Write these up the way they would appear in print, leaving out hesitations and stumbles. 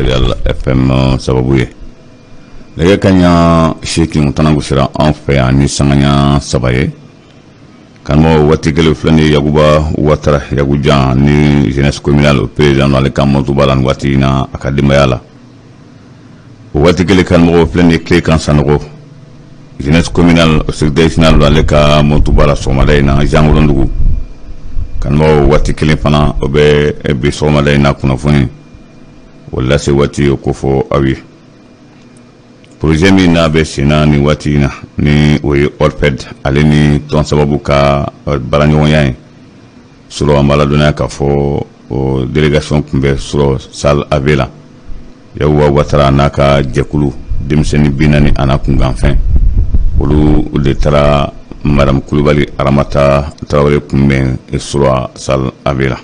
Royal FM sababu ye. Nɛgɛ kanɲɛ 8 tana gosira an fɛ yan ni sanga ɲɛ 3 ye. Kanubaw, waati kelen filɛ nin ye, Yakuba Watara Yakujan ni jeunesse communale président, ale ka motoba la nin waati in na a ka denbaya la. O waati kelen, kanumɔgɔw, filɛ nin ye, Tilekan Sanogo, jeunesse communale secrétaire général, ale ka motoba la sɔgɔmada in na Jankolondugu. Kanumɔgɔw, waati kelen fana, o bɛ bi sɔgɔmada in na kunnafoni o lase waati o kofɔ aw ye. Projet min n'a bɛ sen na nin waati in na, ni o ye ORPED ale ni tɔn sababu ka baaraɲɔgɔnya ye sɔrɔ, an b'a ladɔnniya k'a fɔ o délégation tun bɛ sɔrɔ salle AV la. Yakuba Watara n'a ka jɛkulu denmisɛnnin 40 a n'a kunkanfɛn, olu de taara madame Kulubali Aramata Tarawele kunbɛn sɔrɔ salle AV la.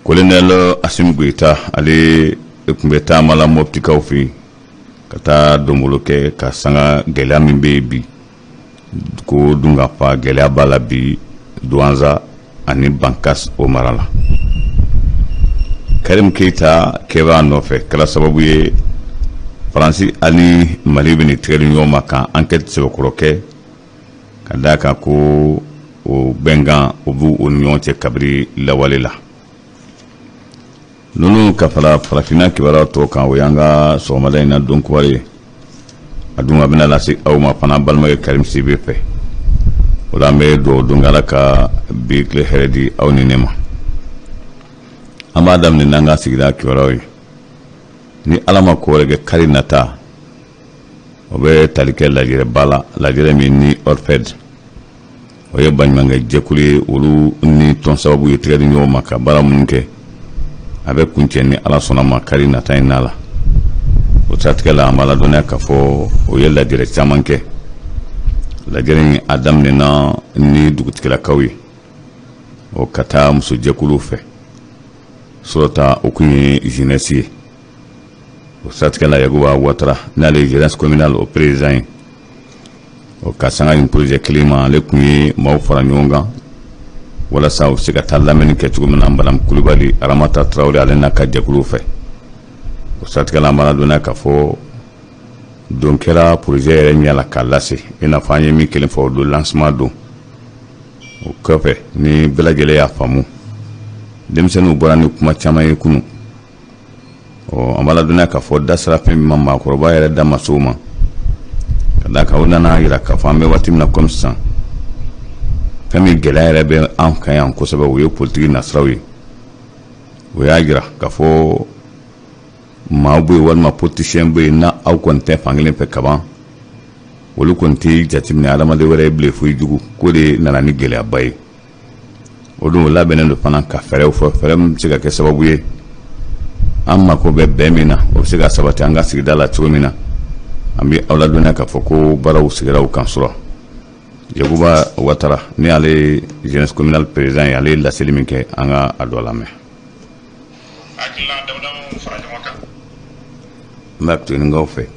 Colonel Assimi Goïta, ale tun bɛ taama la Moptikaw fɛ yen ka taa donbolo kɛ ka sanga gɛlɛya min bɛ yen bi, ko dunkafa gɛlɛya b'a la bi Douentza ani Bankass o mara la. Karim Keita kɛbaa nɔfɛ kɛra sababu ye Faransi ani Mali bɛ nin tigɛ di ɲɔgɔn ma ka enquête sɛbɛkɔrɔ kɛ, ka d'a kan ko o bɛnkan o b'u o ni ɲɔgɔn cɛ kabiri lawale la. Ninnu ka fara farafinna kibaruya tɔ kan, o y'an ka sɔgɔmada in na don kibaru ye. A dun a bɛna lase aw ma fana balimakɛ Karim Sibe fɛ. O la, an bɛ dugawu don Ala ka bi tile hɛrɛ di aw ni ne ma. An b'a daminɛ n'an ka sigida kibaruyaw ye. Ni Ala ma ko wɛrɛ kɛ, kari nata o bɛ tali kɛ lajɛrɛba la, lajɛrɛ min ni ORPED, o ye baɲumankɛ jɛkulu ye, olu ni tɔn sababu ye tigɛ di ɲɔgɔn ma ka baara minnu kɛ, a bɛ kuncɛ ni Ala sɔnna ma kari nata in n'a la. O siratigɛ la, an b'a ladɔnniya k'a fɔ o ye lajɛrɛ caman kɛ. Lajɛrɛ in a daminɛna ni dugutigilakaw ye, o ka taa musojɛkuluw fɛ sɔrɔta, o kun ye jeunesse ye. O siratigɛ la, Yakuba Watara, n'ale ye jeunesse communale o président ye, o ka sanga nin projet kelen ma, ale kun ye maaw fara ɲɔgɔn kan walasa u bɛ se ka taa lamɛnni kɛ cogo min na madame Kulubali Aramata Tarawele, ale n'a ka jɛkuluw fɛ. O siratigɛ la, an b'a ladɔnniya k'a fɔ don kɛra projet yɛrɛ ɲɛ la k'a lase, i n'a fɔ an ye min kelen fɔ o don lancement don. O kɔfɛ, ni bɛɛ lajɛlen y'a faamu, denmisɛnninw bɔra ni kuma caman ye kunun. Ɔ, an b'a ladɔnniya k'a fɔ da sera fɛn min ma, maakɔrɔba yɛrɛ da ma se o ma, ka d'a kan o nana yira k'a fɔ an bɛ waati min na komi sisan, fɛn min gɛlɛya yɛrɛ bɛ an kan yan kosɛbɛ, o ye politiki nasiraw ye. O y'a jira k'a fɔ maa bɛ yen walima politicien bɛ yen, n'a aw kɔni tɛ fankelen fɛ kaban, olu kɔni tɛ jateminɛ adamaden wɛrɛ ye bilen foyi jugu. K'o de nana ni gɛlɛyaba ye. O dun, o labɛnnen don fana ka fɛɛrɛw fɔ, fɛɛrɛ min bɛ se ka kɛ sababu ye an mako bɛ bɛn min na, o bɛ se ka sabati an ka sigida la cogo min na. An bɛ aw ladɔnniya k'a fɔ ko baaraw sigira u kan sɔrɔ. Yakuba Watara, ni ale ye jeunesse communale président ye, ale ye laseli min kɛ, an ka a dɔ lamɛn. Hakilina damadamaw fara ɲɔgɔn kan. N bɛ Tugunikaw fɛ.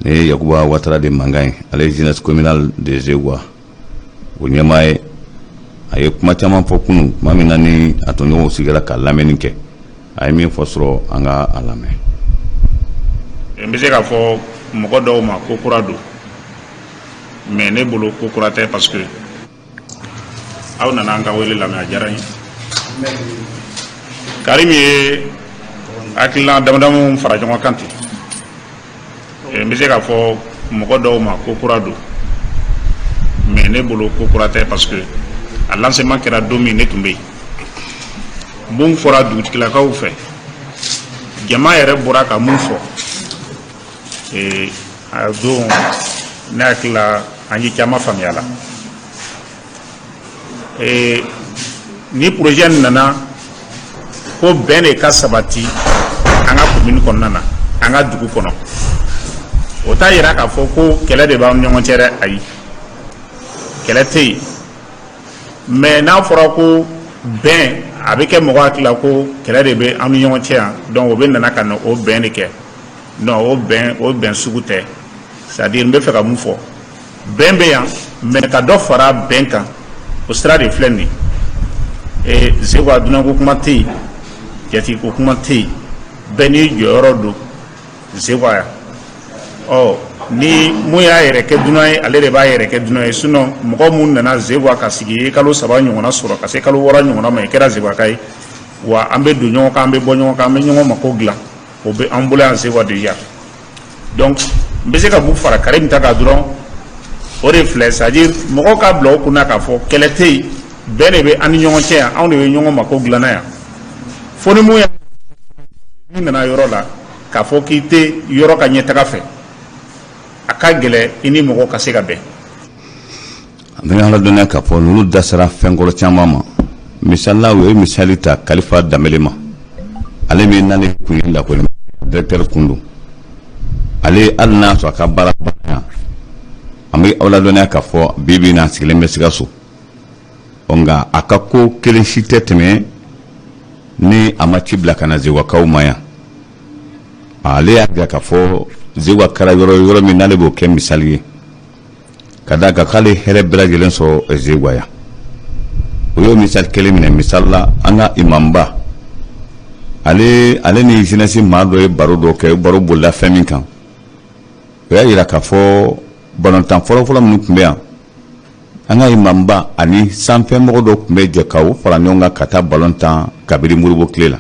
Ni ye Yakuba Watara de mankan ye, ale ye jeunesse communale de Zeguwa o ɲɛmaa ye. A ye kuma caman fɔ kunun, tuma min na ni a tɔɲɔgɔnw sigira ka lamɛnni kɛ. A ye min fɔ sɔrɔ, an ka a lamɛn. N bɛ se k'a fɔ mɔgɔ dɔw ma ko kura don, mais ne bolo ko kura tɛ, parce que aw nana an ka wele lamɛn, a diyara n ye. Karim ye hakilina damadamaw fara ɲɔgɔn kan ten. N bɛ se k'a fɔ mɔgɔ dɔw ma ko kura don, mais ne bolo ko kura tɛ, parce que a lancement kɛra don min, ne tun bɛ yen. Mun fɔra dugutigilakaw fɛ, jama yɛrɛ bɔra ka mun fɔ a don, ne hakili la an ye caman faamuya la. Ni projet nana ko bɛn de ka sabati an ka commune kɔnɔna na, an ka dugu kɔnɔ, o t'a yira k'a fɔ ko kɛlɛ de b'an ni ɲɔgɔn cɛ dɛ. Ayi, kɛlɛ tɛ yen. Mais n'a fɔra ko bɛn, a bɛ kɛ mɔgɔ hakili la ko kɛlɛ de bɛ an ni ɲɔgɔn cɛ yan. Donc o bɛ nana ka na o bɛn de kɛ. Non, o bɛn, o bɛn sugu tɛ. C'est à dire, n bɛ fɛ ka mun fɔ, bɛn bɛ yan, mais ka dɔ fara bɛn kan, o sira de filɛ nin ye. Zeguwa, dunanko kuma tɛ yen. Jatigi ko kuma tɛ yen, bɛɛ n'i jɔyɔrɔ don Zeguwa yan. Ɔ ni mun y'a yɛrɛ kɛ dunan ye, ale de b'a yɛrɛ kɛ dunan ye. Sinon mɔgɔ mun nana Zeguwa ka sigi, i ye kalo 3 ɲɔgɔnna sɔrɔ ka se kalo 6 ɲɔgɔnna ma, i kɛra Zeguwaka ye. Wa an bɛ don ɲɔgɔn kan, an bɛ bɔ ɲɔgɔn kan, an bɛ ɲɔgɔn mako dilan, o bɛ an bolo yan Zeguwa déjà. Donc n bɛ se ka mun fara Karim ta kan dɔrɔn, o de filɛ, c'est à dire mɔgɔw k'a bila o kunna k'a fɔ kɛlɛ tɛ yen, bɛn de bɛ an ni ɲɔgɔn cɛ yan, anw de bɛ ɲɔgɔn mako dilanna yan. Fo ni mun y'a n'i nana yɔrɔ la k'a fɔ k'i tɛ yɔrɔ ka ɲɛtaga fɛ, a ka gɛlɛn i ni mɔgɔ ka se ka bɛn. An bɛ ala dɔnniya k'a fɔ ninnu da sera fɛnkɔrɔ caman ma. Misali la, u ye misali ta Kalifa Danbele ma, ale min n'ale kun ye lakɔli directeur kun don. Ale, hali n'a sɔrɔ a ka baara banna yan, an bɛ aw ladɔnniya k'a fɔ bi bi in na, a sigilen bɛ Sikaso. Ɔ nka a ka ko kelen si tɛ tɛmɛ ni a ma ci bila ka na Zeguwakaw ma yan. Ale y'a jira k'a fɔ Zeguwa kɛra yɔrɔ yɔrɔ min n'ale b'o kɛ misali ye, ka d'a kan k'ale hɛrɛ bɛɛ lajɛlen sɔrɔ Zeguwa yan. O y'o misali kelen minɛ. Misali la, an ka imamba, ale ni jeunesse maa dɔ ye baro dɔ kɛ. Baro bolila fɛn min kan, o y'a jira k'a fɔ balontan fɔlɔfɔlɔ minnu tun bɛ yan, an ka imamba ani sanfɛmɔgɔ dɔ tun bɛ jɛ k'u fara ɲɔgɔn kan ka taa balon tan kabiri Modibo tile la.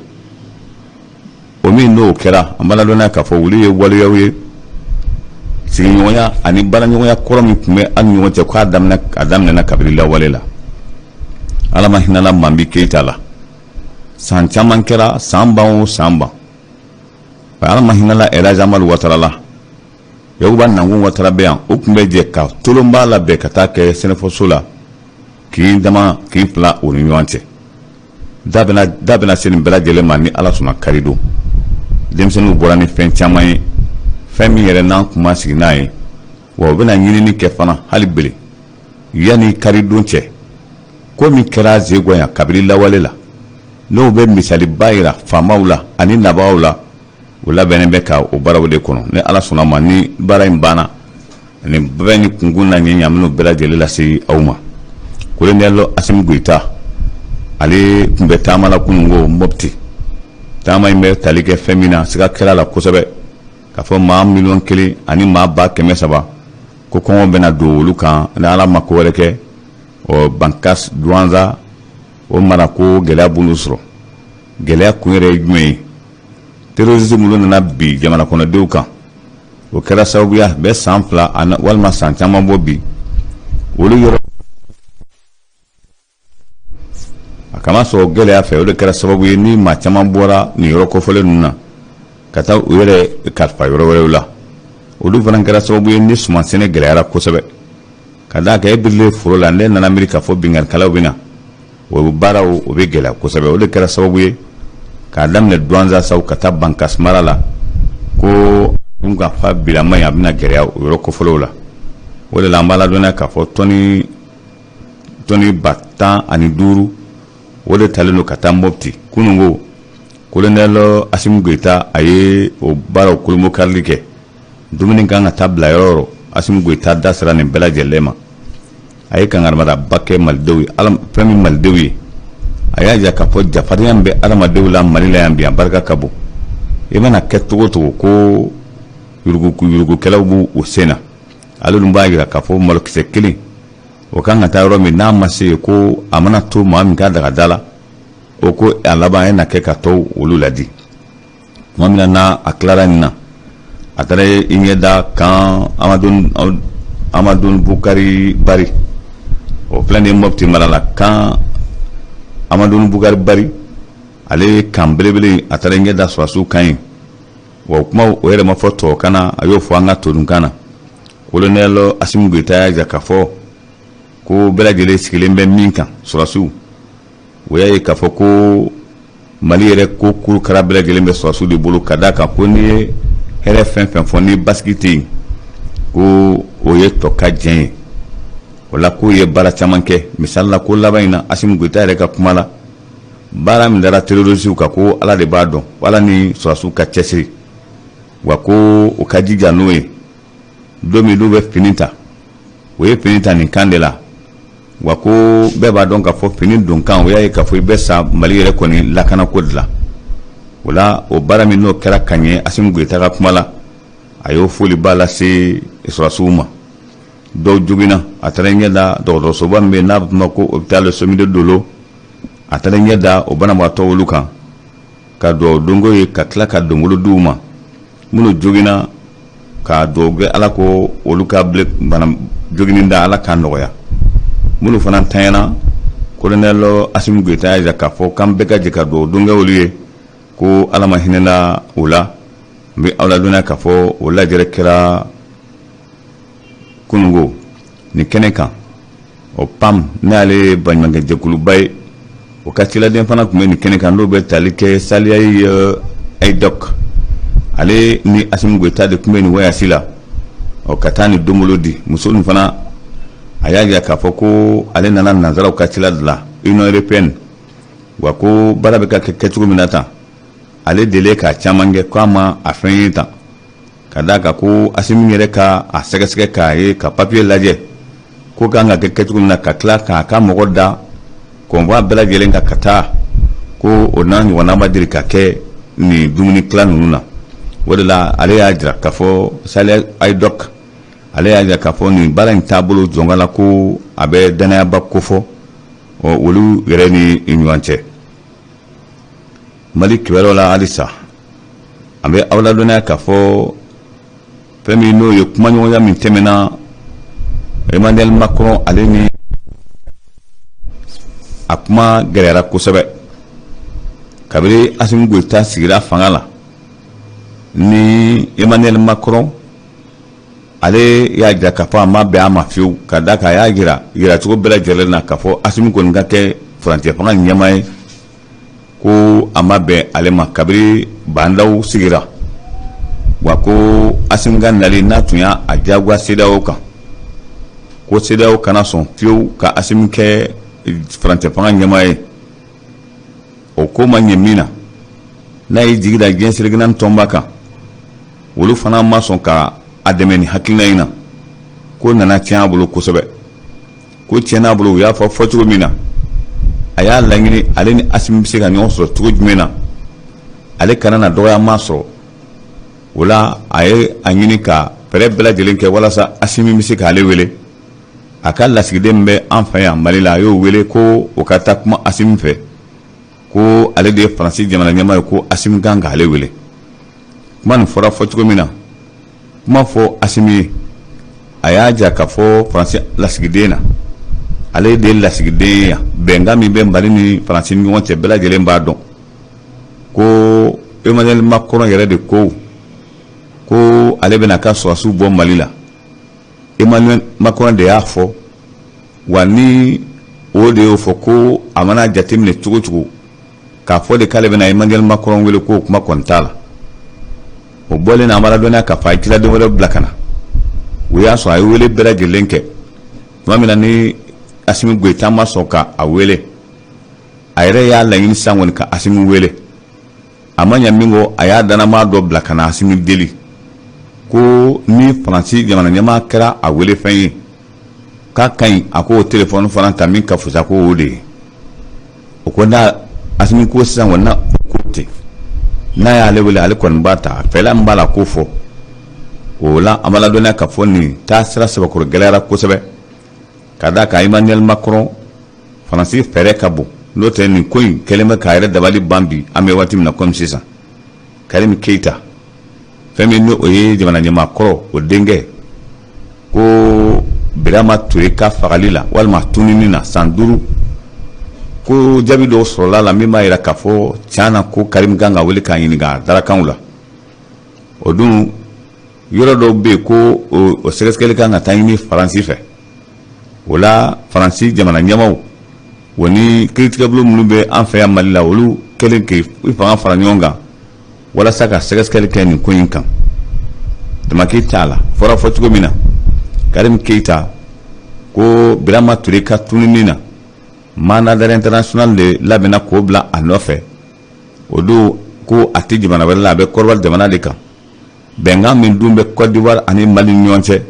O min n'o kɛra, an b'a ladɔnniya k'a fɔ olu ye waleyaw ye, sigiɲɔgɔnya ani baaraɲɔgɔnya kɔrɔ min tun bɛ an ni ɲɔgɔn cɛ, k'a daminɛ a daminɛna kabiri lawale la. Ala ma hinɛla Mambi Keyita la, san caman kɛra, san ban o san ban. Ala ma hinɛla Elhaji Amadu Watara la, Yakuba Nankun Watara bɛ yan, o tun bɛ jɛ ka tolonba labɛn ka taa kɛ sɛnɛfɔso la, k'i dama k'i fila o ni ɲɔgɔn cɛ. Da bɛna se nin bɛɛ lajɛlen ma ni Ala sɔnna karidon. Denmisɛnninw bɔra ni fɛn caman ye, fɛn min yɛrɛ n'an kun ma sigi n'a ye. Wa u bɛna ɲinini kɛ fana hali bele yanni karidon cɛ. Ko min kɛra Zeguwa yan kabiri lawale la, n'o bɛ misaliba yira faamaw la ani nabagaw la, u labɛnnen bɛ ka o baaraw de kɔnɔ. Ni Ala sɔnna ma, ni baara in banna, ni bɛɛ ni kunkun na ɲɛ, minnu bɛɛ lajɛlen lase aw ma. Kolonɛli Asimi Goyita, ale tun bɛ taama la kununko Mɔpti. Taama in bɛ tali kɛ fɛn min na, siga kɛra la kosɛbɛ k'a fɔ maa 1,3 miliyɔn ko kɔngɔ bɛna don olu kan ni Ala ma ko wɛrɛ kɛ. Ɔ Bankas Duwanza, o mara ko gɛlɛya b'olu sɔrɔ. Gɛlɛya kun yɛrɛ ye jumɛn ye? Terrorisme minnu nana bi jamana kɔnɔdenw kan, o kɛra sababuya bɛ san 2 walima san caman bɔ bi olu yɔrɔ a kama sɔrɔ gɛlɛya fɛ. O de kɛra sababu ye ni maa caman bɔra nin yɔrɔ kofɔlen ninnu na ka taa u yɛrɛ kalifa yɔrɔ wɛrɛw la. Olu fana kɛra sababu ye ni sumansɛnɛ gɛlɛyara kosɛbɛ, ka d'a kan e birilen foro la, ne nana miiri k'a fɔ binkannikɛlaw bɛ na, o baaraw o bɛ gɛlɛya kosɛbɛ. O de kɛra sababu ye k'a daminɛ Duwanza saw ka taa Bankas mara la, ko dun ka fa bilama ye, a bɛna gɛlɛya o yɔrɔ kofɔlenw la. O de la an b'a ladɔnniya k'a fɔ tɔni 15,000, o de talen don ka taa Mɔpti. Kununko kolonɛli Asimi Goyita, a ye o baaraw kolonbokarili kɛ. Dumuni kan ka taa bila yɔrɔ yɔrɔ, Asimi Goyita da sera nin bɛɛ lajɛlen ma. A ye kangarimada kɛ malidenw ye, fɛn min malidenw ye, a y'a jira k'a fɔ jafarinya bɛ adamadenw la Mali la yan bi, a barika ka bon. I mana kɛ cogo cogo, ko yuruguyurugukɛlaw b'u u sen na. Ale dun b'a jira k'a fɔ malokisɛ kelen o kan ka taa yɔrɔ min, n'a ma se yen, ko a mana to maa min ka daga da la, o ko a laban e na kɛ ka tɔw olu ladi. Tuma min na n'a a tilara nin na, a taara i ɲɛ da kan Amadou Bukari Bari, o filɛ nin ye Mɔpti mara la. Kan Amadou Bukari Bari, ale ye kan belebele, a taara i ɲɛ da sɔrɔdasiw kan yen. Wa o kuma o yɛrɛ ma fɔ tubabukan na, a y'o fɔ an ka todunkan na. Kolonɛli Asimi Goyita y'a jira k'a fɔ ko bɛɛ lajɛlen sigilen bɛ min kan, sɔrɔdasiw, o y'a ye k'a fɔ ko Mali yɛrɛ ko kurukara bɛɛ lajɛlen bɛ sɔrɔdasiw de bolo, ka d'a kan ko n'i ye hɛrɛ fɛn fɛn fɔ ni basigi tɛ yen, ko o ye tɔ ka jɛn ye. O la k'o ye baara caman kɛ. Misali la, ko laban in na, Asimi Goyita yɛrɛ ka kuma la, baara min dara terrorisiw kan, ko Ala de b'a dɔn, Ala ni sɔrɔdasiw ka cɛsiri, wa ko u ka jija n'o ye. Don min n'u bɛ fini ta, o ye fini ta nin kan de la. Wa ko bɛɛ b'a dɔn k'a fɔ fini donkan, o y'a ye k'a fɔ i bɛ sa Mali yɛrɛ kɔni lakanako de la. O la, o baara min n'o kɛra ka ɲɛ, Asimi Goyita ka kuma la, a y'o foliba lase sɔrɔdasiw ma. Dɔw joginna, a taara ɲɛ da dɔgɔtɔrɔsoba min bɛ yen n'a bɛ f'o ma ko hôpital Somidi de Dolo, a taara ɲɛ da o banabagatɔ olu kan ka dugawu don k'u ye, ka tila ka donbolo di u ma. Minnu joginna, ka dugawu kɛ Ala ko olu ka bana jogini da, Ala k'a nɔgɔya. Minnu fana tanyana, colonel Asimi Goyita y'a jira k'a fɔ k'an bɛɛ ka jɛ ka dugawu don kɛ olu ye, ko Ala ma hinɛna u la. N bɛ aw ladɔnniya k'a fɔ o lajɛrɛ kɛra kunungo nin kɛnɛ kan. O PAM, n'ale ye baɲumankɛ jɛkuluba ye, o ka ciladen fana tun bɛ nin kɛnɛ kan, n'o bɛ tali kɛ Saliyayi Ayidɔk. Ale ni Asimi Goyita de tun bɛ nin voyage la, ɔ ka taa nin donbolo di muso nin fana. A y'a jira k'a fɔ ko ale nana nansaraw ka cila de la, Union européenne, wa ko baara bɛ ka kɛ kɛcogo min na tan, ale deli k'a caman kɛ, k'a ma a fɛn ye tan, ka d'a kan ko Asimi yɛrɛ ka a sɛgɛsɛgɛ k'a ye, ka papiye lajɛ ko kan ka kɛ kɛcogo min na, ka tila k'a ka mɔgɔ da convoi bɛɛ lajɛlen kan ka taa, ko o n'a ɲɔgɔnna ma deli ka kɛ nin dumuni tila ninnu na. O de la, ale y'a jira k'a fɔ, Saliya Ayidɔk, ale y'a jira k'a fɔ nin baara in taabolo jɔnka la, ko a bɛ dannayaba kofɔ olu yɛrɛ ni ɲɔgɔn cɛ. Mali kibaruyaw la halisa, an bɛ aw ladɔnniya k'a fɔ fɛn min n'o ye kumaɲɔgɔnya min tɛmɛna Emmanuel Macron ale ni, a kuma gɛlɛyara kosɛbɛ kabini Asimi Goyita sigira fanga la. Ni Emmanuel Macron, ale y'a jira k'a fɔ a ma bɛn a ma fiyewu, ka da kan a y'a jira yiracogo bɛɛ lajɛlen na k'a fɔ Asimi kɔni ka kɛ furancɛ fanga ɲɛmaa ye, ko a ma bɛn ale ma kabiri Bah N'Daw sigira. Wa ko Asimi ka nali n'a tun y'a diyagoya CEDEAO kan, ko CEDEAO kana sɔn fiyewu ka Asimi kɛ furancɛ fanga ɲɛmaa ye. O ko ma ɲɛ min na, n'a y'i jigi da diɲɛ seleke naani tɔnba kan, olu fana ma sɔn ka a dɛmɛ ni hakilina in na. Ko nana tiɲɛ a bolo kosɛbɛ, ko tiɲɛna bolo. U y'a fɔ fɔcogo min na, a y'a laɲini ale ni Asimi bɛ se ka ɲɔgɔn sɔrɔ cogo jumɛn na, ale kana na dɔgɔyama sɔrɔ. O la, a ye a ɲini ka fɛɛrɛ bɛɛ lajɛlen kɛ walasa Asimi bɛ se k'ale wele. A ka lasigiden min bɛ an fɛ yan Mali la, a y'o wele ko o ka taa kuma Asimi fɛ, ko ale de ye Faransi jamana ɲɛmaa ye, ko Asimi kan k'ale wele. Kuma nin fɔra fɔcogo min na, kuma fɔ Asimi ye, a y'a jira k'a fɔ Faransi lasigiden na, ale de ye lasigiden ye yan, bɛnkan min bɛ Mali ni Faransi ni ɲɔgɔn cɛ, bɛɛ lajɛlen b'a dɔn ko Emmanuel Macron yɛrɛ de ko ko ale bɛna ka sɔrɔdasiw bɔ Mali la. Emmanuel Macron de y'a fɔ. Wa ni o de y'o fɔ, ko a mana jateminɛ cogo cogo, k'a fɔ de k'ale bɛna Emmanuel Macron wele, k'o kuma kɔni t'a la. O bɔlen na, an b'a ladɔnniya k'a fɔ a ye ciladen wɛrɛ bila ka na. O y'a sɔrɔ a ye wele bɛɛ lajɛlen kɛ. Tuma min na ni Asimi Goyita ma sɔn ka a wele, a yɛrɛ y'a laɲini sisan kɔni ka Asimi wele. A ma ɲɛ min kɔ, a y'a danamaa dɔ bila ka na Asimi deli ko ni Faransi jamana ɲɛmaa kɛra a wele fɛn ye, k'a ka ɲi, a k'o telefɔni fana ta min ka fisa, ko o de ye o ko. N'a Asimi ko sisan kɔni na ko ten, n'a y'ale wele, ale kɔni b'a ta. A fɛla min b'a la, k'o fɔ. O la, an b'a ladɔnniya k'a fɔ nin taa sira sɛbɛkɔrɔ gɛlɛyara kosɛbɛ, ka d'a kan Emmanuel Macron, Faransi fɛɛrɛ ka bon, n'o tɛ nin ko in kɛlen bɛ k'a yɛrɛ dabali ban bi an bɛ waati min na komi sisan. Karim Keita, fɛn min ni o ye jamana ɲɛmaa kɔrɔ, o denkɛ, ko Birama Ture ka fagali la walima tununi na san 5, ko jaabi dɔw sɔrɔla la min b'a jira k'a fɔ tiɲɛ na ko Karim kan ka wele k'a ɲininka a darakanw la. O dun yɔrɔ dɔw bɛ yen ko o sɛgɛsɛgɛli kan ka taa ɲini Faransi fɛ. O la, Faransi jamana ɲɛmaaw o ni kiiritigɛbulon minnu bɛ an fɛ yan Mali la, olu kɛlen k'i fanga fara ɲɔgɔn kan walasa ka sɛgɛsɛgɛli kɛ nin ko in kan. Tamaki t'a la fɔra fɔ cogo min na, Karim Keita ko Birama Ture ka tununi na, mandat d'arrêt international de labɛnna k'o bila a nɔfɛ. O don ko a tɛ jamana wɛrɛ la, a bɛ Kɔdiwari jamana de kan. Bɛnkan min dun bɛ Côte d'Ivoire ani Mali ni ɲɔgɔn cɛ,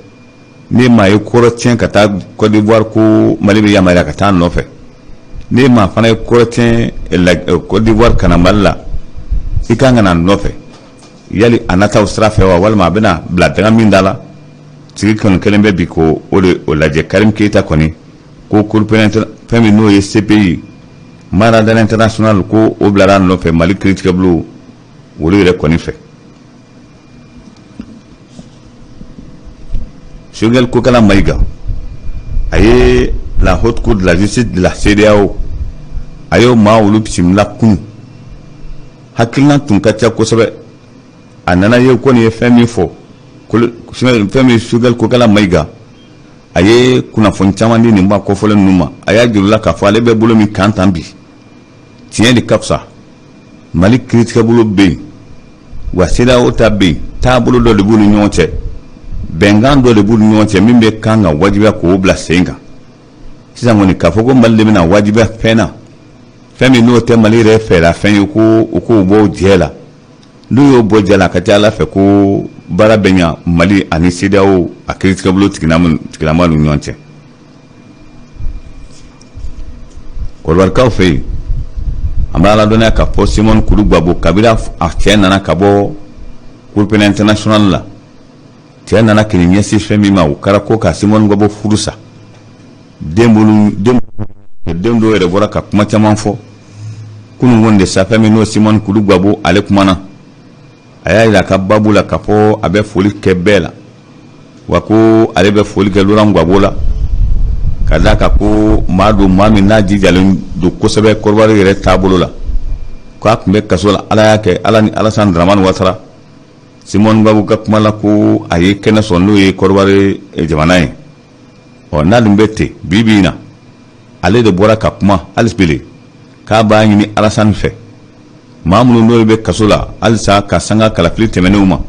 ni maa ye kɔrɔ tiɲɛ ka taa Côte d'Ivoire, ko Mali bɛ yamaruya ka taa nɔfɛ. Ni maa fana ye kɔrɔ tiɲɛ Côte d'Ivoire ka na Mali la, I kan ka na nɔfɛ, yali a na taa o sira fɛ wa, walima a bɛna bila daga min da la? Sigi kɔni kelen bɛ bi ko o de o lajɛ. Karim Keyita kɔni ko cour pénale, fɛn min n'o ye CPI, mandat d'arrêt international, ko o bilara a nɔfɛ Mali kiiritigɛbulon olu yɛrɛ kɔni fɛ. Choguel Kokala Mayiga, a ye la haute cour de la justice de la CEDEAO, a y'o maa olu bisimila kunun. Hakilina tun ka ca kosɛbɛ. A nana ye ko nin ye fɛn min fɔ, fɛn min Choguel Kokala Mayiga, a ye kunnafoni caman di nin maa kɔfɔlen ninnu ma. A y'a jira u la k'a fɔ ale bɛ bolo min kan tan bi, tiɲɛ de ka fisa. Mali kiiritigɛbolo bɛ yen wa, CEDEAO ta bɛ yen. Taabolo dɔ de b'u ni ɲɔgɔn cɛ, bɛnkan dɔ de b'u ni ɲɔgɔn cɛ min bɛ kan ka wajibiya k'o bila sen kan. Sisan kɔni, k'a fɔ ko Mali de bɛna wajibiya fɛn na, fɛn min n'o tɛ Mali yɛrɛ fɛla fɛn ye, ko u k'o bɔ jɛ la. N'u y'o bɔ jɛ la, a ka ca Ala fɛ ko baara bɛ ɲa Mali ani CEDEAO a kiiritigɛbolo tigilama ni ɲɔgɔn cɛ. Kɔdiwarikaw fɛ yen, an b'a ladɔnniya k'a fɔ Simone Koulou Gbagbo, kabini a cɛ nana ka bɔ Cour pénale internationale la, cɛ nana k'i ɲɛsin fɛn min ma, o kɛra ko ka Simone Gbagbo furu sa. Den bolo, den dɔw yɛrɛ bɔra ka kuma caman fɔ kunun ko de sa. Fɛn min n'o Simone Koulou Gbagbo, ale kumana, a y'a jira a ka baabu la k'a fɔ a bɛ foli kɛ bɛɛ la, wa ko ale bɛ foli kɛ Laurent Gbagbo la, ka d'a kan ko maa don, maa min n'a jijalen don kosɛbɛ Kɔdiwari yɛrɛ taabolo la, k'a tun bɛ kaso la. Ala y'a kɛ, ala ni Alassane Dramane Ouattara, Simone Gbagbo ka kuma la, ko a ye kɛnɛ sɔrɔ, n'o ye Kɔdiwari jamana ye. Ɔ, n'a dun bɛ ten bi bi in na, ale de bɔra ka kuma hali bele k'a b'a ɲini Alassane fɛ, maa minnu n'olu bɛ kaso la halisa ka sanga kalafili tɛmɛnenw ma,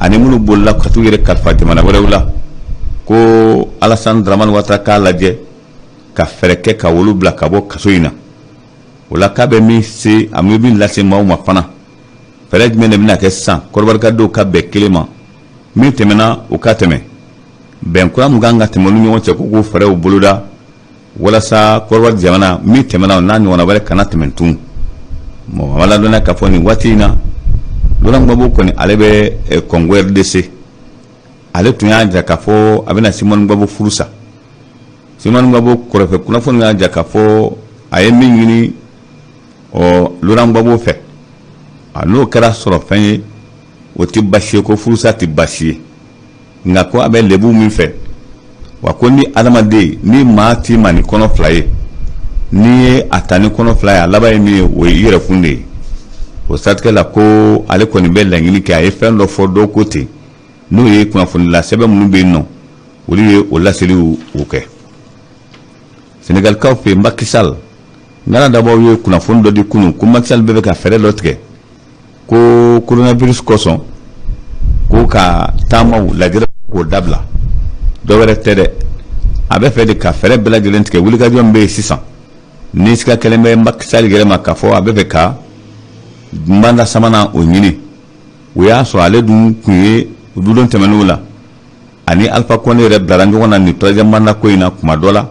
ani minnu bolila ka t'u yɛrɛ kalifa jamana wɛrɛw la, ko Alassane Dramane Ouattara k'a lajɛ ka fɛɛrɛ kɛ ka olu bila ka bɔ kaso in na. O la, k'a bɛ min se, a bɛ min lase maaw ma fana, fɛɛrɛ jumɛn de bɛna kɛ sisan Kɔdiwarikadenw ka bɛn kelen ma? Min tɛmɛna, o ka tɛmɛ. Bɛn kura min kan ka tɛmɛ olu ɲɔgɔn cɛ, ko k'o fɛɛrɛw boloda walasa Kɔdiwari jamana, min tɛmɛna, n'a ɲɔgɔnna wɛrɛ kana tɛmɛ tun. Mɔgɔ ma ladɔnniya k'a fɔ nin waati in na, Laurent Gbagbo kɔni, ale bɛ Congo RDC. Ale tun y'a jira k'a fɔ a bɛna Simone Gbagbo furu sa. Simone Gbagbo kɔrɔfɛ kunnafoni y'a jira k'a fɔ a ye min ɲini ɔ Laurent Gbagbo fɛ, a n'o kɛra sɔrɔ fɛn ye, o tɛ baasi ye, ko furusa tɛ baasi ye, nka ko a bɛ lebu min fɛ wa, ko ni adamaden ni maa t'i ma ni kɔnɔ fila ye, n'i ye a ta ni kɔnɔ fila ye, a laban ye min ye, o ye i yɛrɛ kun de ye. O siratigɛ la, ko ale kɔni bɛ laɲini kɛ. A ye fɛn dɔ fɔ, dɔw ko ten, n'o ye kunnafonila sɛbɛn minnu bɛ yen nɔ, olu ye o laseliw o kɛ. Senegalikaw fɛ yen, Macky Sall ŋana dabaw ye kunnafoni dɔ di kunun ko Macky Sall bɛ fɛ ka fɛɛrɛ dɔ tigɛ ko coronavirus kosɔn, ko ka taamaw lajɛrɛ k'o dabila. Dɔ wɛrɛ tɛ dɛ, a bɛ fɛ de ka fɛɛrɛ bɛɛ lajɛlen tigɛ. Wulikajɔ min bɛ yen sisan, ni siga kɛlen bɛ Macky Sall yɛrɛ ma k'a fɔ a bɛ fɛ ka mandat sabanan o ɲini, o y'a sɔrɔ ale dun tun ye dudon tɛmɛnenw la, ani Alpha Condé yɛrɛ bilara ɲɔgɔn na nin troisième mandat ko in na kuma dɔ la,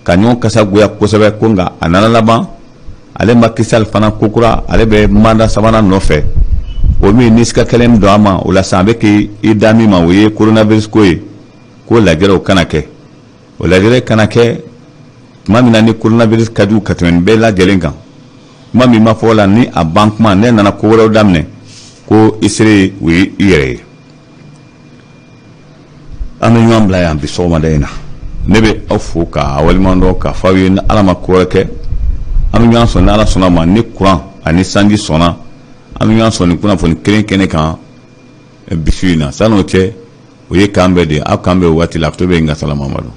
ka ɲɔgɔn kasa goya kosɛbɛ. Ko nka a nana laban, ale Macky Sall fana kokura, ale bɛ mandat sabanan nɔfɛ, o min ni siga kɛlen don a ma. O la sisan, a bɛ k'i da min ma, o ye coronavirus ko ye, ko lajɛrɛ o kana kɛ, o lajɛrɛ kana kɛ tuma min na ni coronavirus ka jugu ka tɛmɛ nin bɛɛ lajɛlen kan. Kuma min ma fɔ o la, ni a ban kuma ne nana ko wɛrɛw daminɛ, ko i sere o ye i yɛrɛ ye. An bɛ ɲɔgɔn bila yan bi sɔgɔmada in na. Ne bɛ aw fo ka waleɲuman dɔn, k'a fɔ aw ye ni Ala ma ko wɛrɛ kɛ, an bɛ ɲɔgɔn sɔrɔ ni Ala sɔnna ma, ni kuran ani sanji sɔnna, an bɛ ɲɔgɔn sɔrɔ ni kunnafoni kelen kɛnɛ kan bi su in na. San'o cɛ, o ye k'an bɛɛ de, aw k'an bɛn o waati la. A to bɛ yen, nka salamamadu.